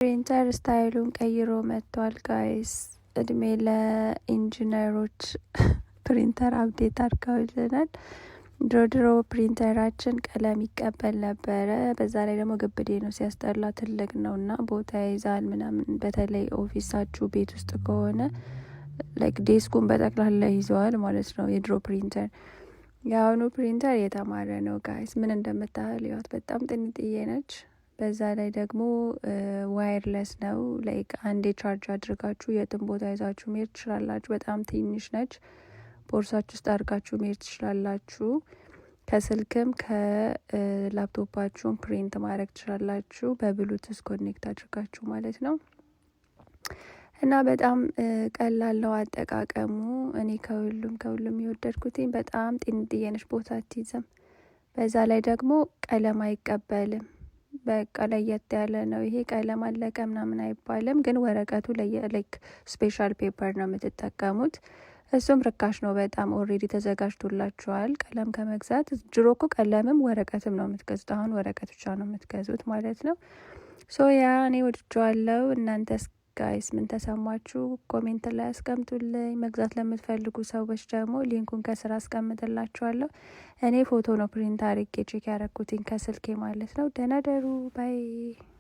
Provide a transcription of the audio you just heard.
Printer style ኡን ቀይሮ መጥቷል guys። እድሜ ለኢንጂነሮች፣ printer update አድርገውልናል። ድሮ ድሮ ፕሪንተራችን ቀለም ይቀበል ነበረ። በዛ ላይ ደግሞ ግብዴ ነው፣ ሲያስጠላ፣ ትልቅ ነው እና ቦታ ይይዛል ምናምን። በተለይ office ኣችሁ ቤት ውስጥ ከሆነ like desk ኡን በጠቅላላ ይዘዋል ማለት ነው የድሮ ፕሪንተር። የአሁኑ ፕሪንተር የተማረ ነው guys። ምን እንደምታህል ይዋት፣ በጣም ጥንጥዬ ነች። በዛ ላይ ደግሞ wireless ነው። Like አንዴ charge አድርጋችሁ የትም ቦታ ይዛችሁ መሄድ ትችላላችሁ። በጣም ትንሽ ነች። ቦርሳችሁ ውስጥ አድርጋችሁ መሄድ ትችላላችሁ። ከስልክም ከ laptop ኣችሁም print ማድረግ ትችላላችሁ። በ Bluetooth connect አድርጋችሁ ማለት ነው። እና በጣም ቀላል ነው አጠቃቀሙ። እኔ ከሁሉም ከሁሉም የወደድኩትኝ በጣም ጤንጥዬ ነች፣ ቦታ አትይዝም። በዛ ላይ ደግሞ ቀለም አይቀበልም። በቃ ለየት ያለ ነው ይሄ፣ ቀለም አለቀ ምናምን አይባልም። ግን ወረቀቱ like special paper ነው የምትጠቀሙት። እሱም ርካሽ ነው በጣም፣ already ተዘጋጅቶላችኋል። ቀለም ከመግዛት፣ ድሮ እኮ ቀለምም ወረቀትም ነው የምትገዙት። አሁን ወረቀት ብቻ ነው የምትገዙት ማለት ነው። So yeah፣ እኔ ወድጄዋለሁ። እናንተስ guys ምን ተሰማችሁ? Comment ላይ አስቀምጡልኝ። መግዛት ለምትፈልጉ ሰዎች ደግሞ link ኡን ከስር አስቀምጥላችኋለሁ። እኔ ፎቶ ነው print አርጌ check ያረኩትኝ ከስልኬ ማለት ነው። ደህና ደሩ፣ bye።